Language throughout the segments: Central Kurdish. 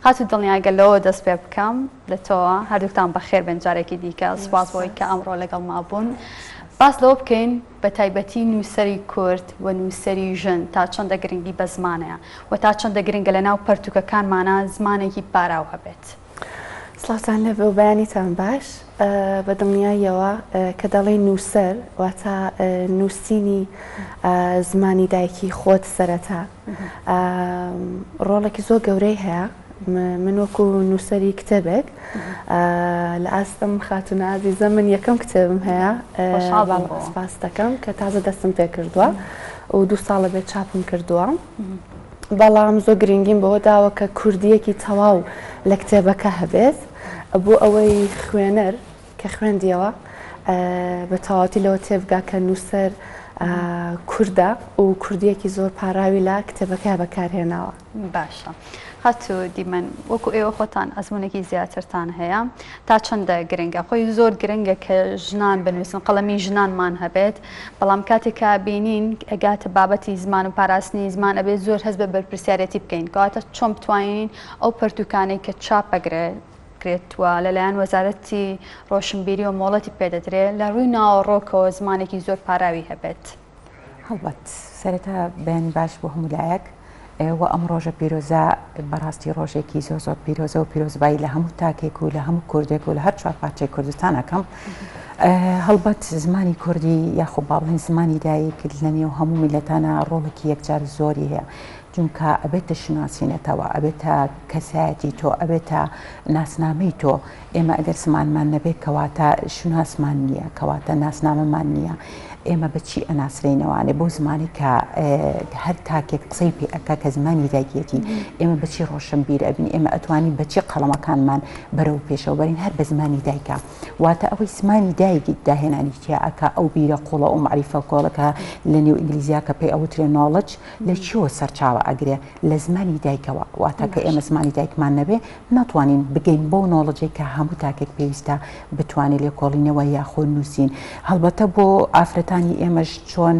خاتوو دڵنیا گەر لەوەوە دەست پێ بکەم لە تۆوە، هەردووکتان بەخێر بێن جارێکی دیکە، سوپاس بۆی کە ئەمڕۆ لەگەڵما بوون. باس لەوە بکەین بە تایبەتی نووسەری کورد و نووسەری ژن تا چەندە گرنگی بە زمانەیە و تا چەندە گرنگە لە ناو پەرتووکەکانمانا زمانێکی پاراو هەبێت. سڵاوتان لێبێ و بەیانیتان باش. بە دڵنیاییەوە کە دەڵێی نووسەر واتە نووسینی زمانی دایکی خۆت سەرەتا ڕۆڵێکی زۆر گەورەی هەیە من وەکو نووسەری کتێبێک لە ئاستم خاتونە ئازیزە من یەکەم کتێبم هەیە سپاس دەکەم کە تازە دەستم پێ کردووە و دوو ساڵە بێت چاپم کردووە. بەڵام زۆر گرنگیم بەوە داوە کە کوردییەکی تەواو لە کتێبەکە هەبێت بۆ ئەوەی خوێنەر کە خوێندیەوە بە تەواوەتی لەوە تێبگا کە نووسەر کوردە و کوردییەکی زۆر پاراوی لە کتێبەکەیا بەکارهێناوە. باشە خاتوو دیمەن وەکو ئێوە خۆتان ئەزموونێکی زیاترتان هەیە تا چەندە گرنگە؟ خۆی زۆر گرنگە کە ژنان بنووسن قەڵەمی ژنانمان هەبێت بەڵام کاتێک کە بینین ئەگاتە بابەتی زمان و پاراستنی زمان ئەبێت زۆر هەست بە بەرپرسیارەتی بکەین کەواتە چۆن بتوانین ئەو پەرتوکانەی کە چاپ ئەگرێت و لەلایەن وەزارەتی ڕۆشنبیری و مۆڵەتی پێدەدرێت لە ڕووی ناوەڕۆکەوە زمانێکی زۆر پاراوی هەبێت. هەڵبەت سەرەتا بەیانی باش بۆ هەموو لایەک و ئەم ڕۆژە پیرۆزە بەڕاستی ڕۆژێکی زۆر زۆر پیرۆزە و پیرۆزبایی لە هەموو تاکێک و لە هەموو کوردێک و لە هەر چوار پارچەی کوردستان ئەکەم هەڵبەت زمانی کوردی یاخۆ با بڵێن زمانی دایک لە نێو هەموو میلەتانە ڕۆڵێکی یەکجار زۆری هەیە چونکە ئەبێتە شوناسی نەتەوە ئەبێتە کەسایەتی تۆ ئەبێتە ناسنامەی تۆ ئێمە ئەگەر زمانمان نەبێت کەواتە شوناسمان نییە، کەواتە ناسنامەمان نییە، ئێمە بە چی ئەناسرێینەوانێ بەو زمانەی کە هەر تاکێک قسەی پێ ئەکا کە زمانی دایکیەتی، ئێمە بە چی ڕۆشنبیر ئەبین، ئێمە ئەتوانین بە چی قەڵەمەکانمان بەرەو پێشەوە بەرین هەر بە زمانی دایکە. واتە ئەوەی زمانی دایک داهێنانی تیا ئەکا ئەو بیرە قوڵە ئەو مەعریفە کۆڵە کە لە نێو ئینگلیزیا کە پێی ئەوترێ knowledge لە چیەوە سەرچاوە ئەگرێ؟ لە زمانی دایکەوە. واتە کە ئێمە زمانی دایکمان نەبێ ناتوانین بگەین بەو knowledge ەی کە هەموو تاکێک پێویستە بتوانێت لێکۆڵینەوە یاخۆ نووسین هەڵبەتە بۆ ئافرەتانی ئێمەش چۆن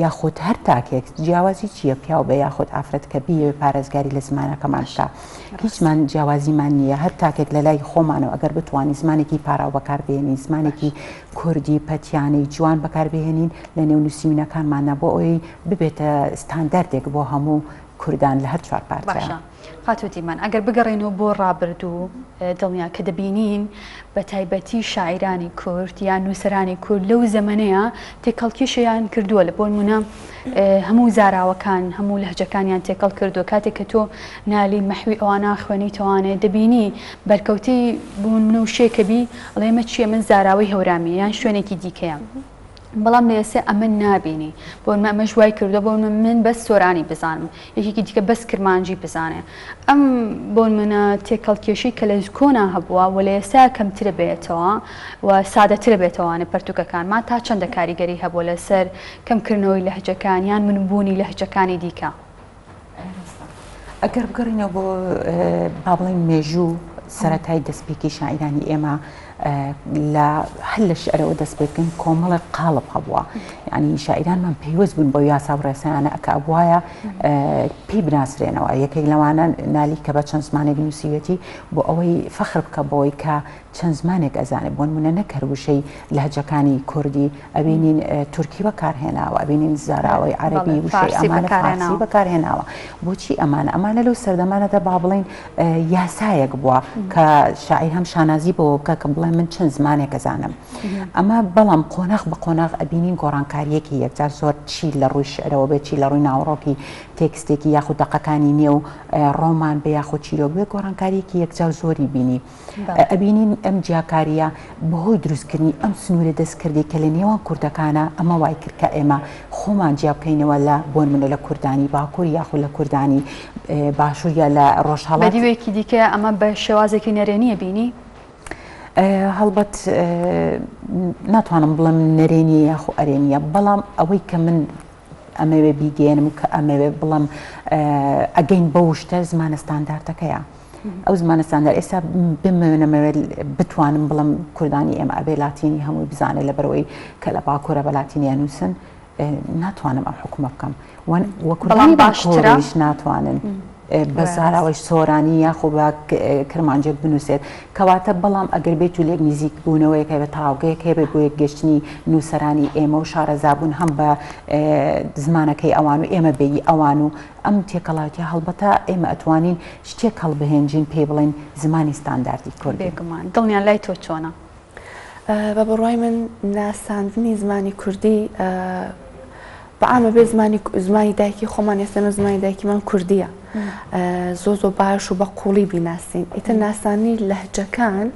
یاخود هەر تاکێک جیاوازی چییە پیاو بە یاخود ئافرەت کە بیەوێ پارێزگاری لە زمانەکەمان بکە هیچمان جیاوازیمان نییە هەر تاکێک لە لای خۆمانەوە ئەگەر بتوانین زمانێکی پاراو بەکاربێنین زمانێکی کوردی پەتیانەی جوان بەکاربهێنین لە نێو نووسینەکانمانە بۆ ئەوەی ببێتە ستانداردێک بۆ هەموو کوردان لە هەر چوار پارچە. خاتوو دیمەن، ئەگەر بگەڕێینەوە بۆ ڕابردوو، دڵنیا کە دەبینین بە تایبەتی شاعیرانی کورد یان نووسەرانی کورد لەو زەمەنەیە تێکەڵکێشیان کردووە لە بۆ نمونە هەموو زاراوەکان هەموو لەهجەکانیان تێکەڵ کردووە کاتێک کە تۆ نالی مەحوی ئەوانە خوێنیتەوانێ دەبینی بەرکەوتەی بۆ نمونە وشەیەکە بی ئەڵێ ئەمە چییە من زاراوەی هەورامیە یان شوێنێکی دیکەیە. بەڵام لە ئێستا ئەمە نابینی بۆ نمونە ئەمەش وای کردووە بۆ نمونە من بەس سۆرانی بزانم یەکێکی دیکە بەس کرمانجی بزانێ ئەم بۆ نمونە تێکەڵکێشی کە لە کۆنا هەبووە و لە ئێستا کەمترە بێتەوە و سادەترە بێتەوانێ پەرتوکەکانمان تا چەندە کاریگەری هەبووە لەسەر کەمکردنەوەی لەهجەکان یان منبوونی لەهجەکانی دیکە؟ ئەگەر بگەڕینەوە بۆ با بڵێین مێژوو سەرەتای دەستپێکی شاعیرانی ئێمە لە هەر لە شعرەوە دەست پێ بکەین کۆمەڵێک قاڵب هەبووە یعنی شاعیرانمان پەیوەست بوون بۆ یاسا و ڕێسایانە ئەکە ئەبوایە پێی بناسرێنەوە یەکێک لەوانە نالی کە بە چەند زمانێک نووسیوێتی بۆ ئەوەی فەخر بکە بۆی کە چەند زمانێک ئەزانێ بۆ نمونە نەک هەر وشەی لەهجەکانی کوردی ئەبینین تورکی بەکارهێناوە ئەبینین زاراوەی عەرەبی وشەی ئەمانە فارسی بەکارهێناوە بۆچی ئەمانە ئەمانە لەو سەردەمانەدا با بڵێین یاسایەک بووە کە شاعیر هەم شانازی بەوە بکە کە بڵێ من چەند زمانێک ئەزانم ئەمە بەڵام قۆناغ بە قۆناغ ئەبینین گۆڕانکاریەکی یەکجار زۆر چی لە ڕووی شعرەوە بێت چی لە ڕووی ناوەڕۆکی تێکستێکی یاخود دەقەکانی نێو ڕۆمان بێ یاخود چیرۆک بێ گۆڕانکاریەکی یەکجار زۆری بینی ئەبینین ئەم جیاکارییە بەهۆی دروستکردنی ئەم سنوورە دەستکردەی کە لە نێوان کوردەکانە ئەمە وای کرد کە ئێمە خۆمان جیا بکەینەوە لە بۆنمونە لە کوردانی باکوور یاخود لە کوردانی باشوور یا لە ڕۆژهەڵات. بە دیوێکی دیکە ئەمە بە شێوازێکی نەرێنییە بینی؟ هەڵبەت ناتوانم بڵێم نەرێنییە یاخۆ ئەرێنییە بەڵام ئەوەی کە من ئەمەوێ بیگەیەنم و کە ئەمەوێ بڵێم ئەگەین بەو شتە زمانە ستانداردەکەیە. ئەو زمانە ستاندار ئێستا بمەوێ نەمەوێت بتوانم بڵم کوردانی ئێمە ئەبێ لاتینی هەمووی بزانێت لەبەرەوەی کە لە باکوورە بە لاتینی ئەنووسن ناتوانم ئەم حکومە بکەم وە کوردانی باشتریش ناتوانن. بە زاراوەی سۆرانی یاخۆ بە کرمانجێک بنووسێت کەواتە بەڵام ئەگەر بێت و لێک نزیک بوونەوەیەک هەبێت تاوگەیەک هەبێت بۆ یەکگەشتنی نووسەرانی ئێمە و شارەزابوون هەم بە زمانەکەی ئەوان و ئێمە بێی ئەوان و ئەم تێکەڵاویە هەڵبەتە ئێمە ئەتوانین شتێک هەڵبهێنجین پێی بڵێن زمانی ستانداردی کوردی. بێگومان. دڵنیا لای تۆ چۆنە؟ بە بڕوای من ناساندنی زمانی کوردی بە عامە بێ زمانی زمانی دایکی خۆمان ئێستا ئێمە زمانی دایکیمان کوردیە زۆ زۆ باش و بە قوڵی بیناسین ئیتر ناسانی لەهجەکان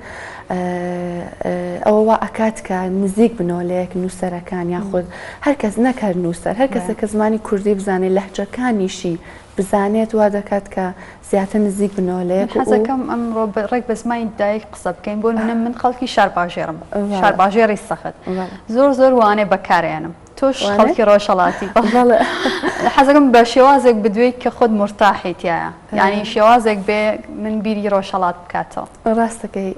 ئەوە وا ئەکات کە نزیک بنەوە لە یەک نووسەرەکان یاخود هەر کەس نەک هەر نووسەر هەر کەسێک کە زمانی کوردی بزانێت لەهجەکانیشی بزانێت وا دەکات کە زیاتر نزیک بنەوە لە یەک و حەزەکەم ئەمڕۆ ڕێک بە زمانی دایک قسە بکەین بۆ نمونە من خەڵکی شارباژێڕم شارباژێڕی سەخت زۆر زۆر وانەی بەکارێنم تۆش خەڵکی ڕۆژهەڵاتی بەڵێ حەزەکەم بە شێوازێک بدوێی کە خۆت مورتاحی تایە یعنی شێوازێک بێ من بیری ڕۆژهەڵات بکاتەوە. ڕاستەکەی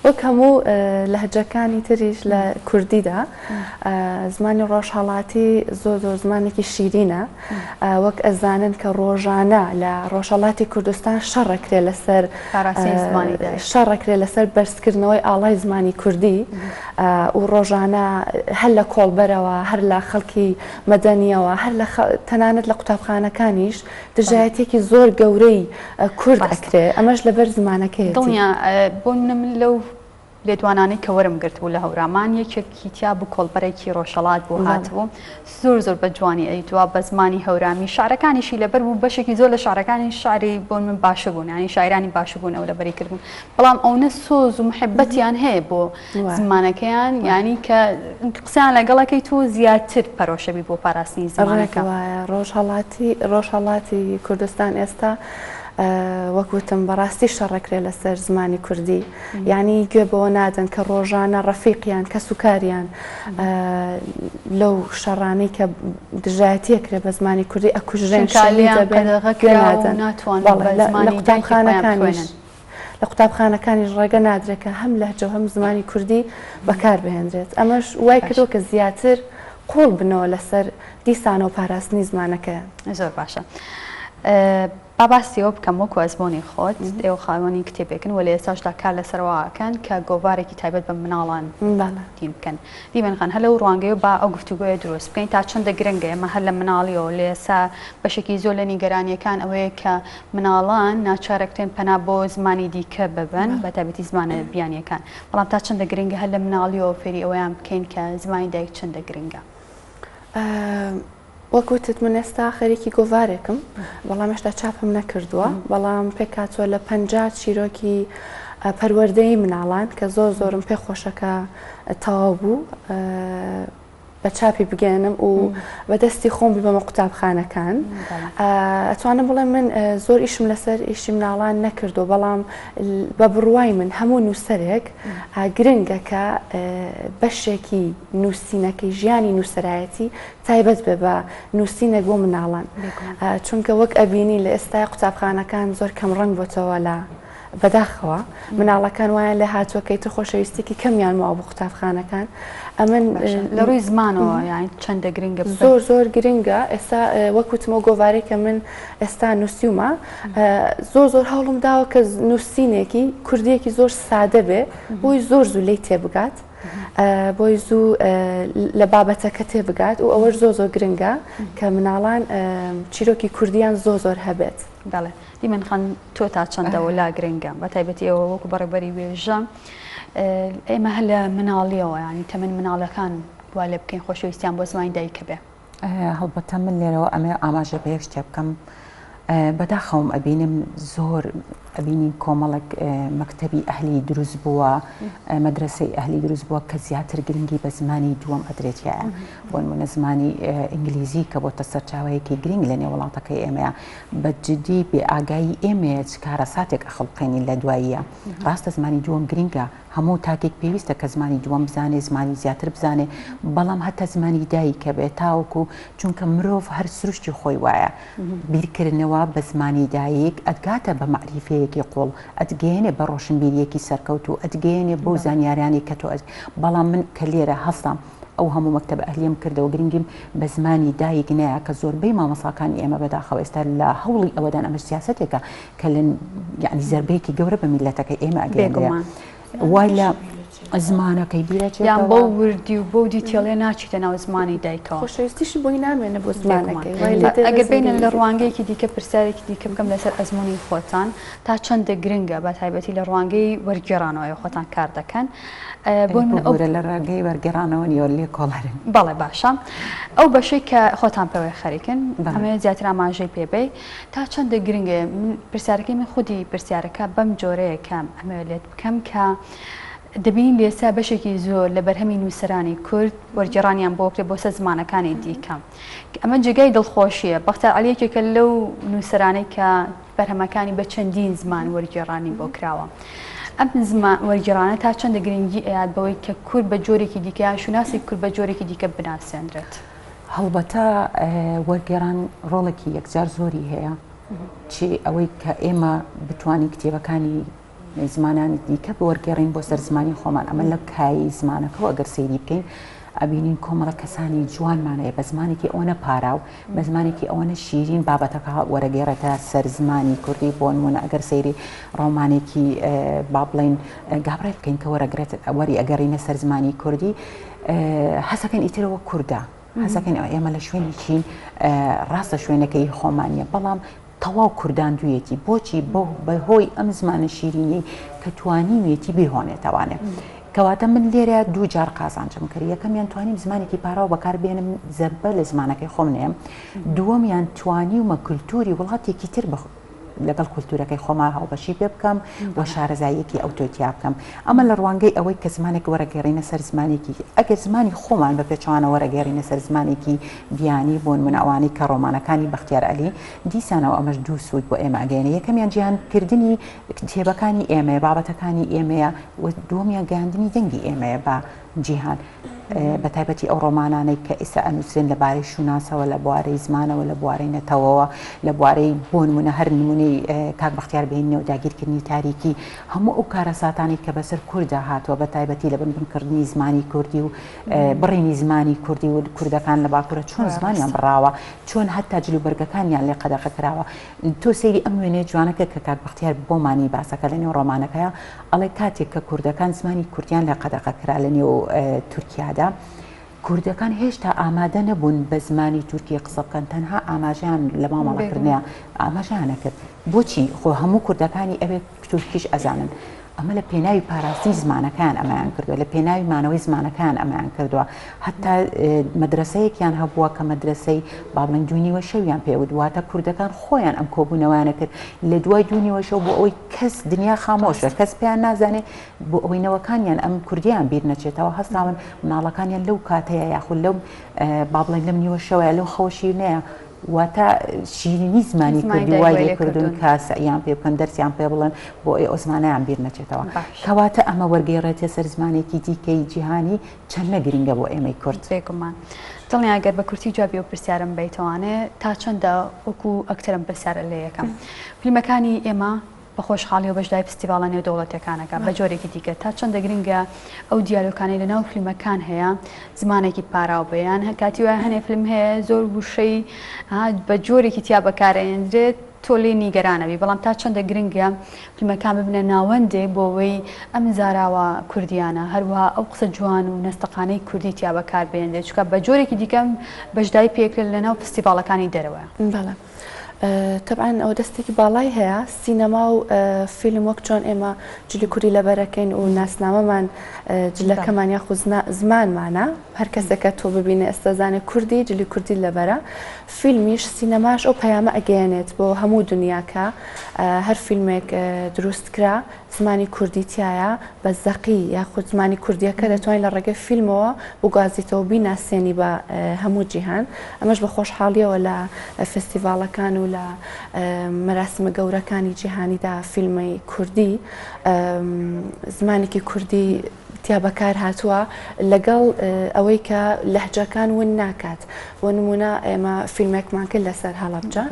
وەک هەموو لەهجەکانی تریش لە کوردیدا زمانی ڕۆژهەڵاتی زۆر زۆر زمانێکی شیرینە وەک ئەزانن کە ڕۆژانە لە ڕۆژهەڵاتی کوردستان شەڕەکرێ لەسەر شەڕەکرێ لەسەر بەرزکردنەوەی ئاڵای زمانی کوردی و ڕۆژانە هەر لە کۆڵبەرەوە هەر لە خەڵکی مەدەنیەوە هەر لە تەنانەت لە قوتابخانەکانیش دژایەتیەکی زۆر گەورەی کورد ئەکرێ ئەمەش لەبەر زمانەکەیەتی. دڵنیا بۆ نمونە من لەو لێدوانانەی کە وەرم گرتبوو لە هەورامان یەکێکی تیا بوو کۆڵبەرێکی ڕۆژهەڵات بوو هاتبوو زۆر زۆر بە جوانی ئەیدوا بە زمانی هەورامی شعرەکانیشی لەبەر بوو بەشێکی زۆر لە شعرەکانی شعری بۆ من باشە بوون ینی شاعرانی باشە بوون ئەو لەبەری کردبوون بەڵام ئەونە سۆز و محبەتیان هەیە بۆ زمانەکەیان یانی کە قسەیان لەگەڵەکەی تۆ زیاتر پەرۆشەبی بۆ پاراستنی زمانەکە. وایە ڕۆژهەڵاتی ڕۆژهەڵاتی کوردستان ئێستا وەک وتم بەڕاستی شەڕەکرێ لەسەر زمانی کوردی یعنی گوێ بەوە نادەن کە ڕۆژانە ڕەفیقیان کەس و کاریان لەو شەڕانەی کە دژایەتیەکرێ بە زمانی کوردی ئەکوژرێن قەدەغە نادەن لە قوتابخانەکانیش لە قوتابخانەکانیش ڕێگە نادرێت کە هەم لەهجە و هەم زمانی کوردی بەکار بهێنرێت، ئەمەش وای کردووە کە زیاتر قووڵ بنەوە لەسەر دیسانەوە پاراستنی زمانەکەیان. زۆر باشە. با باسی ئەوە بکەم وەکو ئەزموونی خۆت، ئێوە خاوەنی کتێبێکن و لە ئێستاشدا کار لەسەر ئەوە ئەکەن کە گۆڤارێکی تایبەت بە مناڵان دین بکەن. دیمەن خان، هەر لەو ڕوانگەیەوە با ئەو گفتوگۆیە دروست بکەین تا چەندە گرنگە ئێمە هەر لە مناڵیەوە لە ئێستا بەشێکی زۆر لە نیگەرانییەکان ئەوەیە کە مناڵان ناچارەکرێن پەنا بۆ زمانی دیکە ببەن بە تایبەتی زمانە بیانییەکان، بەڵام تا چەندە گرنگە هەر لە مناڵیەوە فێری ئەوەیان بکەین کە زمانی دایک چەندە گرنگە؟ وەک وتت من ئێستا خەریکی گۆڤارێکم بەڵام هێشتا چاپم نەکردووە بەڵام پێکهاتووە لە 50 چیرۆکی پەروەردەی مناڵان کە زۆر زۆرم پێ خۆشە کە تەواو بوو بە چاپی بگەێنم و بە دەستی خۆم ببەمە قوتابخانەکان ئەتوانم بڵێم من زۆر ئیشم لەسەر ئیشی مناڵان نەکردو بەڵام بە بڕوای من هەموو نووسەرێک گرنگە کە بەشێکی نووسینەکەی ژیانی نووسەرایەتی تایبەت بێ بە نووسینێک بۆ مناڵان چونکە وەک ئەبینی لە ئێستای قوتابخانەکان زۆر کەم ڕەنگ بۆتەوە لە بەداخەوە مناڵەکان وایان لێ هاتووە کە ئیتر خۆشەویستیکی کەمیان ماوە بۆ قوتابخانەکان ئەمن لە ڕووی زمانەوە یان چەندە گرنگە زۆر زۆر گرنگە ئێستا وەک وتمەوە گۆڤارێک کە من ئێستا نووسیومە زۆر زۆر هەوڵم داوە کە نووسینێکی کوردیەکی زۆر سادە بێ بۆی زۆر زوو لێی تێبگات بۆی زوو لە بابەتەکە تێبگات و ئەوەش زۆر زۆر گرنگە کە مناڵان چیرۆکی کوردیان زۆر زۆر هەبێت. بەڵێ دیمەن خان تۆ تا چەندە وەلا گرنگە بە تایبەتی ئێوە وەکو بەڕێوبەری وێژە ئێمە هەر لە مناڵیەوە ینی تەمەن مناڵەکان وا لێ بکەین خۆشەویستیان بۆ زمانی دایکە بێ. هەڵبەتە من لێرەوە ئەمەوێ ئاماژە بە یەک شتێ بکەم بەداخەوەم ئەبینم زۆر ئەبینین کۆمەڵێک مەکتەبی ئەهلی دروست بووە مەدرسەی ئەهلی دروست بووە کە زیاتر گرنگی بە زمانی دووەم ئەدرێتیایە بۆ نمونە زمانی ئینگلیزی کە بۆتە سەرچاوەیەکی گرنگ لە نێو وڵاتەکەی ئێمەیە بە جدی بێ ئاگایی ئێمەیە چ کارەساتێک ئەخڵقێنین لە دواییە ڕاستە زمانی دووەم گرنگە هەموو تاکێک پێویستە کە زمانی دووەم بزانێ زمانی زیاتر بزانێ بەڵام هەتا زمانی دایکە بێ تاوەکو چونکە مرۆڤ هەر سروشتی خۆی وایە بیرکردنەوە بە زمانی دایک ئەتگاتە بە مەعریفەیەکی قوڵ ئەتگەیەنێ بە ڕۆشنبیریەکی سەرکەوتوو ئەتگەیەنێ بەو زانیارانەی کە تۆ بەڵام من کە لێرە هەستام. ئەو هەموو مەکتەبە ئەهلیەم کردەوە گرنگیم بە زمانی دایک نەیا کە زۆربەی مامۆساکانی ئێمە بەداخەوە ئێستا لە هەوڵی ئەوەدان ئەمەش سیاسەتێکە کە لە یعنی زەربەیەکی گەورە بە میللەتەکەی ئێمە ئەگەیەنرێ وای لە زمانەکەی بیرەچێتەوە. یان بەو وردی و بەو detail ە ناچیتە ناو زمانی دایکەوە. خۆشەویستیشی بۆی نامێنێ بۆ زمانەکەی. ئەگەر بێینە لە ڕوانگەیەکی دیکە پرسیارێکی دیکە بکەم لەسەر ئەزموونی خۆتان تا چەندە گرنگە بە تایبەتی لە ڕوانگەی وەرگێڕانەوە ئێوە خۆتان کار دەکەن بۆ من ئەو لە ڕێگەی وەرگێڕانەوە نیوە لێکۆڵەرن. بەڵێ باشە ئەو بەشەی کە خۆتان پێوەی خەریکن ئەمەوێت زیاتر ئاماژەی پێ بەی تا چەندە گرنگە من پرسیارەکەی من خودی پرسیارەکە بەم جۆرەیە کە ئەمەوێت لێت بکەم کە دەبینین لێستا بەشێکی زۆر لە بەرهەمی نووسەرانی کورد وەرگێڕانیان بۆ کرێ بۆ سەر زمانەکانی دیکە ئەمە جێگای دڵخۆشیە بەختیار عەلی یەکێکە لەو نووسەرانەی کە بەرهەمەکانی بە چەندین زمان وەرگێڕانی بۆ کراوە. ئەم زمان وەرگێڕانە تا چەندە گرنگی ئەیات بەوەی کە کورد بە جۆرێکی دیکە یان شوناسی کورد بە جۆرێکی دیکە بناسێنرێت؟ هەڵبەتە وەرگێڕان ڕۆڵێکی یەکجار زۆری هەیە چی ئەوەی کە ئێمە بتوانین کتێبەکانی زمانانی دیکە بوەرگێڕین بۆ سەر زمانی خۆمان ئەمە لە کایی زمانەکەەوە ئەگەر سەیری بکەین ئەبینین کۆمەڵە کەسانی جوانمان هەیە بە زمانێکی ئەوەنە پاراو بە زمانێکی ئەوەنە شیرین بابەتەکە وەرەگێڕێتە سەر زمانی کوردی بۆ نمونە ئەگەر سەیری ڕۆمانێکی با بڵین گابرای بکەین کە وەرەگرێت وەری ئەگەڕینە سەر زمانی کوردی هەسەکەن ئیترەوە کوردە هەسەکەین ئێمە لە شوێنێکین ڕاستە شوێنەکەی خۆمانە بەڵام تەواو کورداندویەتی بۆچی بۆ بەهۆی ئەم زمانە شیرینەی کە توانیویەتی بیهۆنێتەوانێ کەواتە من لێرە دوو جار قازانجم کرد یەکەمیان توانیم زمانێکی پاراو بەکار بێنم زەربە لە زمانەکەی خۆم نێم دووەمیان توانیومە کولتوری وڵاتێکی تر بە لەگەڵ کولتوورەکەی خۆما هاوبەشی پێ بکەم و شارەزاییەکی ئەوتۆی تیا بکەم ئەمە لە ڕوانگەی ئەوەی کە زمانێک وەرەگێڕینە سەر زمانێکی ئەگەر زمانی خۆمان بە پێچەوانە وەرەگێڕینە سەر زمانێکی بیانی بۆ نمونە ئەوانەی کە ڕۆمانەکانی بەختیار عەلی دیسانەوە ئەمەش دوو سوود بۆ ئێمە ئەگەیەنێ یەکەمیان جیهانکردنی کتێبەکانی ئێمەیە بابەتەکانی ئێمەیە و دووەمیان گەیاندنی دەنگی ئێمەیە بە جیهان بە تایبەتی ئەو ڕۆمانانەی کە ئیستا ئەنووسرێن لە بارەی شوناسەوە لە بوارەی زمانەوە لە بوارەی نەتەوەوە لە بوارەی بۆ نمونە هەر نمونەی کاک بەختیار بهێنینەوە داگیرکردنی تاریکی هەموو ئەو کارەساتانەی کە بەسەر کورددا هاتووە بە تایبەتی لە بنبڕکردنی زمانی کوردی و بڕینی زمانی کوردی و کوردەکان لە باکوورە چۆن زمانیان بڕاوە چۆن هەتا جلوبەرگەکانیان لێ قەدەغە کراوە تۆ سەیری ئەم وێنەیە جوانەکە کە کاک بەختیار بۆمانی باسەکە لە نێو ڕۆمانەکەیە ئەڵێ کاتێک کە کوردەکان زمانی کوردیان لێ قەدەغە کرا لە نێو تورکیادا کوردەکان هێشتا ئامادە نەبوون بە زمانی تورکی قسە بکەن تەنها ئاماژەیان لە مامەڵەکردنیان ئاماژەیان نەکرد بۆچی خۆ هەموو کوردەکانی ئەوێ تورکیش ئەزانن ئەمە لە پێناوی پاراستنی زمانەکەیان ئەمەیان کردووە، لە پێناوی مانەوەی زمانەکەیان ئەمەیان کردووە. هەتا مەدرەسەیەکیان هەبووە کە مەدرەسەی با بڵێین دوو نیوە شەویان پێ وت، واتە کوردەکان خۆیان ئەم کۆبوونەوەیانە کرد لە دوای دوو نیوە شەو بۆ ئەوەی کەس دنیا خامۆشە کەس پێیان نازانێ بۆ ئەوەی نەوەکانیان ئەم کوردیان بیر نەچێتەوە هەستاون مناڵەکانیان لەو کاتەیە یاخود لەو با بڵێین لەم نیوە شەوەیە لەو خەوە شیرنەیە واتە شیرینی زمانی کوردی وای لێ کردوون کە سەعیان پێ بکەن دەرسیان پێ بڵێن بۆ ئەوەی ئەو زمانەیان بیر نەچێتەوە کەواتە ئەمە وەرگێڕێتە سەر زمانێکی دیکەی جیهانی چەندە گرنگە بۆ ئێمەی کورد. بێگومان. دڵنیا گەر بە کورتی جوابی ئەو پرسیارەم بەیتەوانێ تا چەندە وەکو ئەکتەرم پرسیارە لێ یەکەم فیلمەکانی ئێمە بە خۆشحاڵیەوە بەشداری فستیڤاڵە نێودەوڵەتیەکان ئەکا بە جۆرێکی دیکە تا چەندە گرنگە ئەو دیالۆکانەی لە ناو فیلمەکان هەیە زمانێکی پاراو بێ یان کاتی وایە هەنێ فیلم هەیە زۆر وشەی بە جۆرێکی تیا بەکارئەهێنرێت تۆ لێی نیگەرانەبی بەڵام تا چەندە گرنگە فیلمەکان ببنە ناوەندێک بۆ ئەوەی ئەم زاراوە کوردیانە هەروەها ئەو قسە جوان و نەستەقانەی کوردی تیا بەکاربهێنرێت چونکە بە جۆرێکی دیکە بەشداری پێکرێت لە ناو فستیڤاڵەکانی دەرەوە. بەڵێ. تەبعەن ئەوە دەستێکی باڵای هەیە سینەما و فیلم وەک چۆن ئێمە جلی کوردی لەبەرەکەین و ناسنامەمان جلەکەمان یاخود زمانمانە هەر کەسێکە تۆ ببینێ ئێستا زانێ کوردی جلی کوردی لەبەرە فیلمیش سینەماش ئەو پەیامە ئەگەیەنێت بۆ هەموو دنیاکە هەر فیلمێک دروست کرا زمانی کوردی تیایە بە زەقی یاخود زمانی کوردیەکە دەتوانین لە ڕێگەی فیلمەوە بگوازیتەوە بیناسێنی بە هەموو جیهان ئەمەش بە خۆشحاڵیەوە لە فێستیڤاڵەکان و لە مەراسیمە گەورەکانی جیهانیدا فیلمی کوردی زمانێکی کوردی تیا بەکار هاتووە لەگەڵ ئەوەی کە لەهجەکان ون ناکات بۆ نمونە ئێمە فیلمێکمان کرد لەسەر هەڵەبجە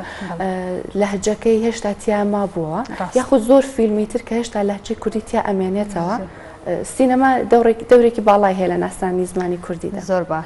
لەهجەکەی هێشتا تیا مابووە یاخود زۆر فیلمی تر کە هێشتا لەهجەی کوردی تیا ئەمێنێتەوە. سینەما دەورێکی باڵای هەیە لە ناسانی زمانی کوردیدا. زۆر باش.